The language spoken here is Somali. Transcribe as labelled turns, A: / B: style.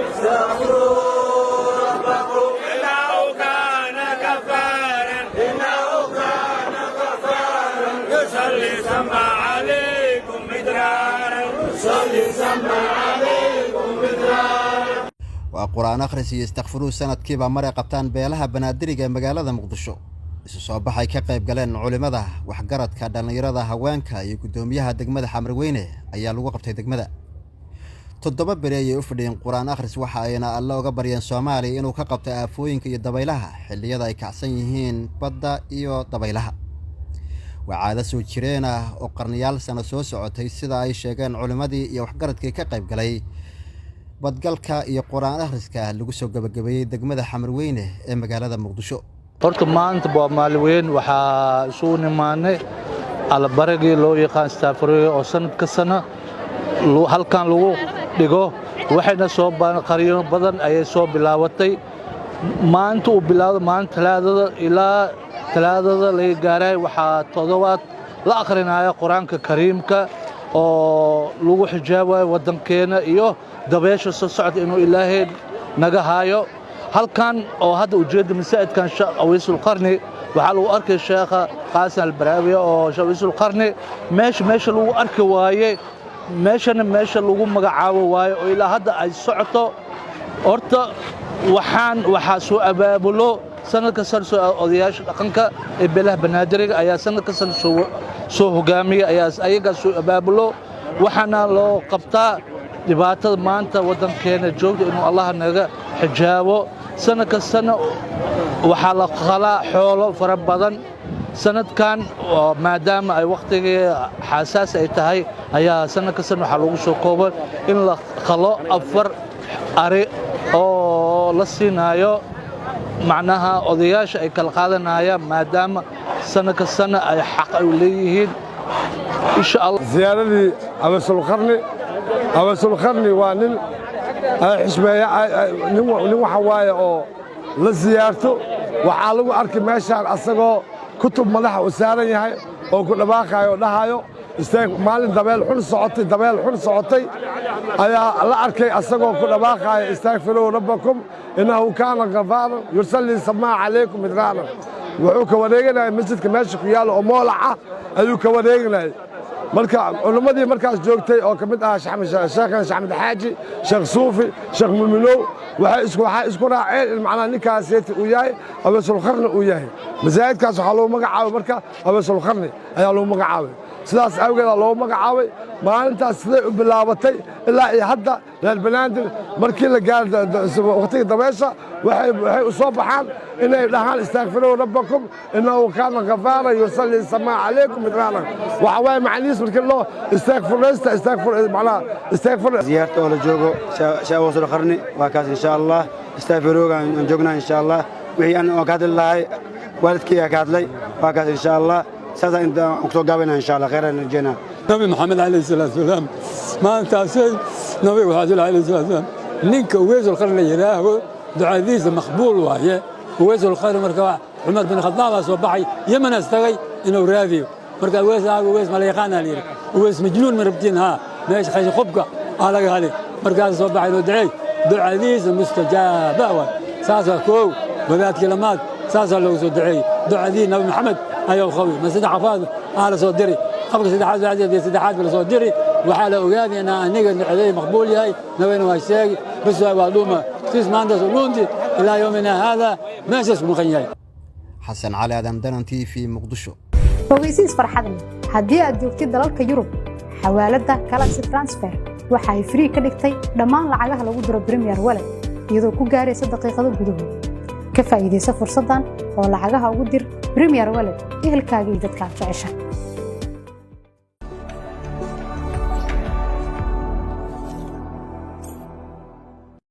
A: استغفروا ربكم إنه كان غفارا، إنه كان غفارا، يرسل السماء عليكم مدرارا، يرسل السماء عليكم مدرارا.
B: Waa Qur-aan akhris iyo istakfuruu sanadkiiba maray qabtaan beelaha Banaadiriga ee magaalada Muqdisho. Isu soo baxay ka qayb galeen culimmada, waxgaradka, dhallinyarada, haweenka iyo guddoomiyaha degmada Xamarweyne ayaa lagu qabtay degmada. 7 beri ayay u fadhiyeen Qur-aan akhris, waxa ayna Alle uga baryeen Soomaaliya inuu ka qabto aafooyinka iyo dabaylaha xilliyada ay kacsan yihiin badda iyo dabaylaha. Waa caado soo jireen ah oo qarniyaal sano soo socotay, sida ay sheegeen culimmadii iyo waxgaradkii ka qayb galay badgalka iyo Qur-aan akhriska lagu soo gebagabeeyey degmada Xamarweyne ee magaalada Muqdisho.
C: Horta maanta waa maalin weyn. Waxaa isugu nimaanay allabarigii loo yaqaan istaafuriga oo sanad ka sana halkan lagu dhigo. Waxayna soo qaryo badan ayay soo bilaabatay. Maanta uu bilaawda maalin Talaadada ilaa Talaadada laga gaaray, waxaa toddobaad la akhrinaya Qur-aanka Kariimka oo lagu xijaabayo waddankeena iyo dabeesha soo socda inuu Ilaahay naga haayo. Halkan oo hadda ujeedda masaajidkan Aweysulqarni waxaa lagu arkay Sheekha Qaasim Albaraawiya oo Aweysulqarni meesha lagu arki waaye, meeshana meesha lagu magacaabo waaye oo ilaa hadda ay socoto. Horta waxaa soo abaabulo sanadka san soo odayaasha dhaqanka ee beelaha Banaadiriga ayaa sanadka san soo hogaamiya, ayaa ayagaa soo abaabulo. Waxaana loo qabtaa dhibaatada maanta waddankeena joogta inuu Allah naga xijaabo. Sanad kastana waxaa la qalaa xoolo fara badan. Sanadkan maadaama ay wakhtigii xasaasi ay tahay ayaa sanad kastan waxaa lagu soo koobay in la qalo 4 ari oo la siinaayo, macnaha odayaasha ay kala qaadanayaan, maadaama sanad kastana ay xaq ay leeyihiin, insha Allah.
D: Ziyaaradii Abasulqarni. Abasulqarni waa nin xishmeeya, nin waxa waaye oo la siyaarto. Waxaa lagu arkay meeshaan asagoo kutub madaxa u saaran yahay oo ku dhawaaqayo oo dhahayo istaag. Maalin dabeel xun socotay, dabeel xun socotay ayaa la arkay asagoo ku dhawaaqaya: "استغفروا ربكم إنه كان غفارا يرسل السماء عليكم مدرارا." Wuxuu ka wareeganayay masjidka meesha ku yaalla oo moolac ah ayuu ka wareeganayay. Marka culimmadii markaas joogtay oo ka mid ah Sheekhan Axmed Xaaji, Sheekh Suufi, Sheekh Muminow, waxay isku raaceen in macnaha ninkaaseti uu yahay Abaysulqarni uu yahay. Masaajidkaas waxaa loogu magacaabay marka Abaysulqarni ayaa loogu magacaabay. Sidaas awgeedaa loogu magacaabay. Maalintaas siday u bilaabatay ilaa iyo hadda, reer Banaadir markii la gaaro waqtigii dabeesha waxay u soo baxaan inay dhahaan: "استغفروا ربكم إنه كان غفارا يرسل السماء عليكم مدرارا." Waxa waaye macnihiis markii loo istaagfuraysta, istaagfur macnaha istaagfur.
E: Ziyaarta oo la joogo Sheekh Awsul Qarni waa kaas, insha Allah. Istaagfiroga aan joognaa, insha Allah. Wixii aan ka hadli lahay waalidkayga ka hadlay, waa kaas, insha Allah. Saasaan inta aan kusoo gaabayna, insha Allah. Khayr aan rajeynaa.
F: Nabi Maxamed calayhi salaatu wasalaam maantaasay nabiga waxaa jira calayhi salaatu wasalaam ninka Uweysul Qarni la yidhaaho ducadiisa maqbuul waaye. Uweysul Qarni marka Cumar bin Khadaab baa soo baxay, Yemanaas tagay inuu raadiyo. Marka Uweys aaga Uweys ma la yaqaanaa la yidhi. Uweys majnuun ma rabtiin? Haa, meesha khaysh qubka aa laga hali. Markaas soo baxay inuu duceey, ducadiisa mustajaaba waay. Saasaa koow wadaadkii lamaad saasaa loogu soo duceeyey. Ducadii Nabi Maxamed ayuu qabi ma saddex afaad aa la soo diri, qofka saddexaad saddexaad ba la soo diri. Waxaa la ogaaday inaa aniga ducaday maqbuul yahay. Nabina waa sheegi bas waa dhuuma sis maantaas u dhuunti ilaa يومنا هذا meeshaas ku maqan yahay.
B: Xasan Cali Aadan, Danan TV, Muqdisho.
G: Ogeysiis farxad leh: haddii aad joogtid dalalka Yurub, xawaaladda Galaxy Transfer waxa ay free ka dhigtay dhammaan lacagaha lagu diro Premier Wallet, iyadoo ku gaaraysa daqiiqado gudahood. Ka faa'iidaysa fursaddan oo lacagaha ugu dir Premier Wallet ehelkaaga iyo dadka aad jeceshahay.